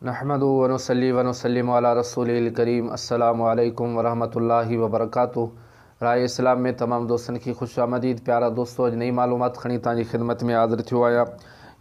نحمده ونصلي ونسلم علي رسوله الڪريم السلام عليڪم ورحمة الله وبرڪاته راء اسلام ۾ تمام دوستن کي خوش آمديد پيارا دوستو اڄ نئين معلومات کڻي توهان جي خدمت ۾ حاضر ٿيو آهيان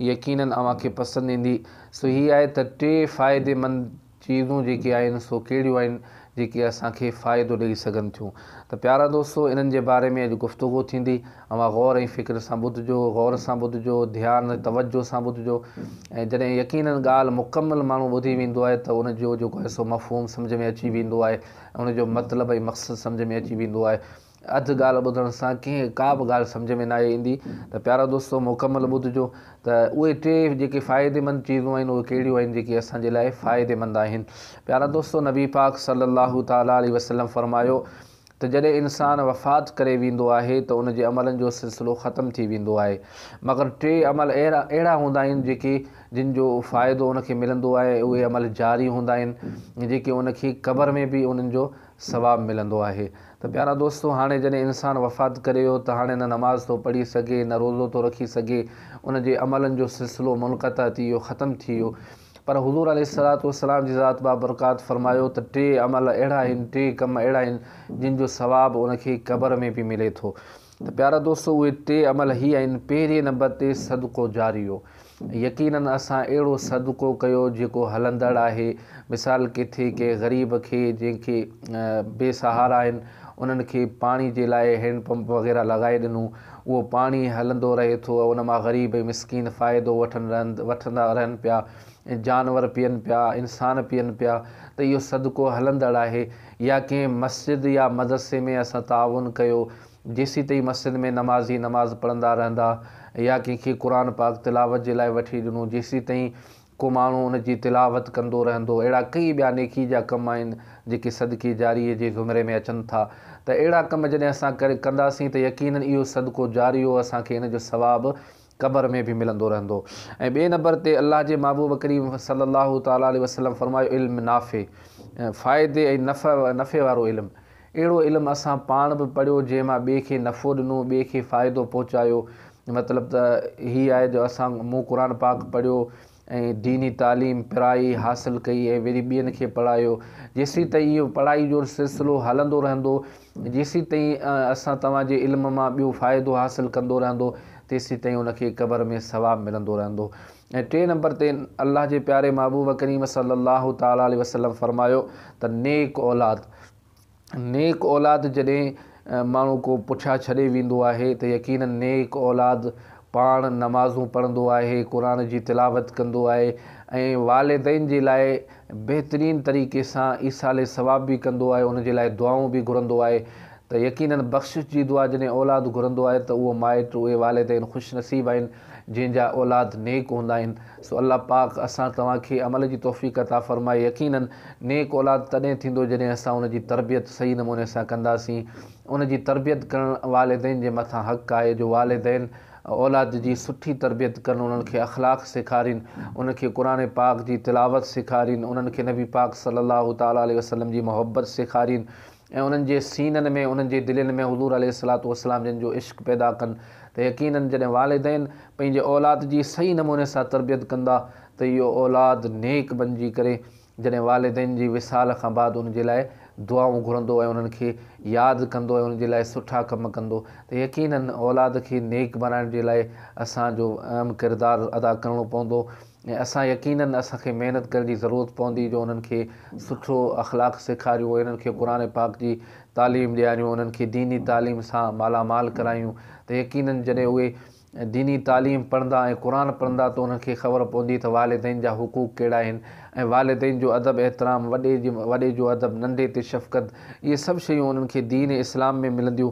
يقينن اوهان کي پسند ايندي سو هي آهي ته ٽي فائديمند چيزون جيڪي آهن سو ڪهڙيون آهن جيڪي اسان کي فائدو ڏئي سگهن ٿيون ته پيارا دوستو انهن جي باري ۾ اڄ گفتگو ٿيندي اوهان غور ۽ فڪر سان ٻڌجو غور سان ٻڌجو ڌيان ۽ توجه سان ٻڌجو ۽ جڏهن يقينن ڳالهه مڪمل ماڻهو ٻڌي ويندو آهي ته ان جو جيڪو آهي سو مفهوم سمجهه ۾ اچي ويندو آهي ان جو مطلب ۽ مقصد سمجهه ۾ اچي ويندو آهي اڌ ڳالهه ٻڌڻ سان ڪنهن ڪا به ڳالهه سمجهه ۾ ناهي ايندي ته پيارا دوستو مڪمل ٻڌجو ته اهي ٽي جيڪي فائديمند چيزون آهن اهي ڪهڙيون آهن جيڪي اسان جي لاء فائديمند آهن پيارا دوستو نبي پاڪ صلي الله تعالٰي عليه وسلم فرمايو ته جڏهن انسان وفات ڪري ويندو آهي ته ان جي عملن جو سلسلو ختم ٿي ويندو آهي مگر ٽي عمل اهڙا اهڙا هوندا آهن جيڪي جن جو فائدو ان کي ملندو آهي اهي عمل جاري هوندا آهن جيڪي ان کي قبر ۾ به انهن جو ثواب ملندو آهي ته پيارا دوستو هاڻي جڏهن انسان وفات ڪري ويو ته هاڻي نه نماز ٿو پڙهي سگهي نه روزو ٿو رکي سگهي ان جي عملن جو سلسلو منقطع ٿي ويو ختم ٿي ويو پر حضور عليه الصلوة والسلام جي ذات بابرڪات فرمايو ته ٽي عمل اهڙا آهن ٽي ڪم اهڙا آهن جن جو ثواب ان کي قبر ۾ به ملي ٿو ته پيارا دوستو اهي ٽي عمل هي آهن پهرين نمبر تي صدقو جاريو يقيناً اسان اهڙو صدقو ڪيو جيڪو هلندڙ آهي، مثال ڪٿي ڪنهن غريب کي جنهن کي بي سهارا آهن انهن کي پاڻي جي لاء هينڊ پمپ وغيره لڳائي ڏنو اهو پاڻي هلندو رهي ٿو ان مان غريب ۽ مسڪين فائدو وٺن رهن وٺندا رهن پيا جانور پيئن پيا انسان پيئن پيا ته اهو صدقو هلندڙ آهي يا ڪنهن مسجد يا مدرسي ۾ اسان تعاون ڪيو جيسيتائين مسجد ۾ نمازي نماز پڙهندا رهندا يا ڪنهن کي قرآن پاڪ تلاوت جي لاء وٺي ڏنو جيسيتائين ڪو ماڻهو ان جي تلاوت ڪندو رهندو اهڙا ڪيئي ٻيا نيڪي جا ڪم آهن جيڪي صدقي جاريه جي زمري ۾ اچن ٿا ته اهڙا ڪم جڏهن اسان ڪري ڪنداسين ته يقينن اهو صدقو جاريو اسان کي ان جو ثواب قبر ۾ به ملندو رهندو ۽ ٻئي نمبر تي الله جي محبوب ڪريم صلي الله تعالٰي عليه وسلم فرمايو علم نافع فائدي ۽ نفع نفعي وارو علم اهڙو علم اسان پاڻ به پڙهيو جنهن مان ٻئي کي نفعو ڏنو ٻئي کي فائدو پهچايو مطلب ته هي آهي جو اسان مون قرآن پاڪ پڙهيو ۽ ديني تعليم پرائي حاصل ڪئي ۽ وري ٻين کي پڙهايو جيسين تائين اهو پڙهائي جو سلسلو هلندو رهندو جيسين تائين اسان توهان جي علم مان ٻيو فائدو حاصل ڪندو رهندو تيسين تائين ان کي قبر ۾ ثواب ملندو رهندو ۽ ٽئين نمبر تي الله جي پياري محبوب ڪريم صلي الله تعالٰي عليه وسلم فرمايو ته نيڪ اولاد نيڪ اولاد جڏهن ماڻهو ڪو پٺيان ڇڏي ويندو آهي ته يقيناً نيڪ اولاد پاڻ نمازون پڙهندو آهي، قرآن جي تلاوت ڪندو آهي ۽ والدين جي لاء بهترين طريقي سان ايصال ثواب به ڪندو آهي ان جي لاء دعائون به گهرندو آهي ته يقيناً بخشش جي دعا جڏهن اولاد گهرندو آهي ته اهو مائٽ اهي والدين خوش نصيب آهن جنهن جا اولاد نيڪ هوندا آهن سو الله پاڪ اسان توهان کي عمل جي توفيق عطا فرمائي يقيناً نيڪ اولاد تڏهن ٿيندو جڏهن اسان ان جي تربيت صحيح نموني سان ڪنداسين ان جي تربيت ڪرڻ والدين جي مٿان حق آهي جو والدين اولاد جي سٺي تربيت ڪن انهن کي اخلاق سيکارين انهن کي قرآن پاڪ جي تلاوت سيکارين انهن کي نبي پاڪ صلي الله تعالٰي عليه وسلم جي محبت سيکارين ۽ انهن جي سينن ۾ انهن جي دلين ۾ حضور عليه الصلوة والسلام جن جو عشق پيدا ڪن ته يقيناً جڏهن والدين پنهنجي اولاد جي صحيح نموني سان تربيت ڪندا ته اهو اولاد نيڪ بنجي ڪري جڏهن والدين جي وصال کان بعد ان جي لاء دعائون گهرندو ۽ انهن کي ياد ڪندو ۽ انهن جي لاء سٺا ڪم ڪندو ته يقيناً اولاد کي نيڪ بنائڻ جي لاء اسان جو اهم ڪردار ادا ڪرڻو پوندو ۽ اسان يقيناً اسان کي محنت ڪرڻ جي ضرورت پوندي جو انهن کي سٺو اخلاق سيکاريون ۽ انهن کي قرآن پاڪ جي تعليم ڏياريون انهن کي ديني تعليم سان مالا مال ڪرايون ته يقيناً جڏهن اهي ديني تعليم پڙهندا ۽ قرآن پڙهندا ته انهن کي خبر پوندي ته والدين جا حقوق ڪهڙا آهن ۽ والدين جو ادب احترام وڏي جي وڏي جو ادب ننڍي تي شفقت اهي سڀ شيون انهن کي دين اسلام ۾ ملنديون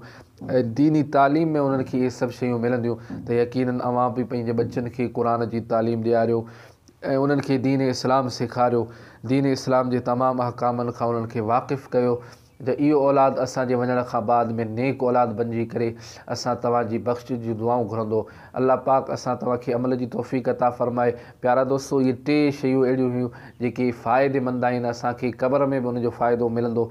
۽ ديني تعليم ۾ انهن کي اهي سڀ شيون ملنديون ته يقيناً اوهان به پنهنجي ٻچن کي قرآن جي تعليم ڏياريو ۽ انهن کي دين اسلام سيکاريو دين اسلام جي تمام احڪامن کان انهن کي واقف ڪيو ته اهو اولاد اسان جي وڃڻ کان بعد ۾ نيڪ اولاد بنجي ڪري اسان توهان جي بخشش جون دعائون گهرندو الله پاڪ اسان توهان کي عمل جي توفيق عطا فرمائي پيارا دوستو اهي ٽي شيون اهڙيون هيون جيڪي فائديمند آهن اسان کي قبر ۾ به ان جو فائدو ملندو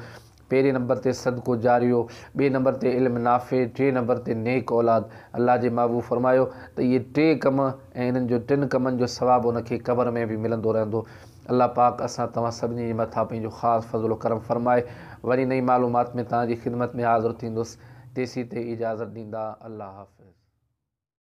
پهرين نمبر تي صدقو جاريو، ٻئي نمبر تي علم نافع، ٽئين نمبر تي نيڪ اولاد. الله جي محبوب فرمايو ته اهي ٽي ڪم ۽ انهن جو ٽن ڪمن جو ثواب ان کي قبر ۾ به ملندو رهندو. الله پاڪ اسان توهان سڀني جي مٿان پنهنجو خاص فضل و ڪرم فرمائي. وري نئين معلومات ۾ توهان جي خدمت ۾ حاضر ٿيندس. تيسين تائين اجازت ڏيندا. الله حافظ.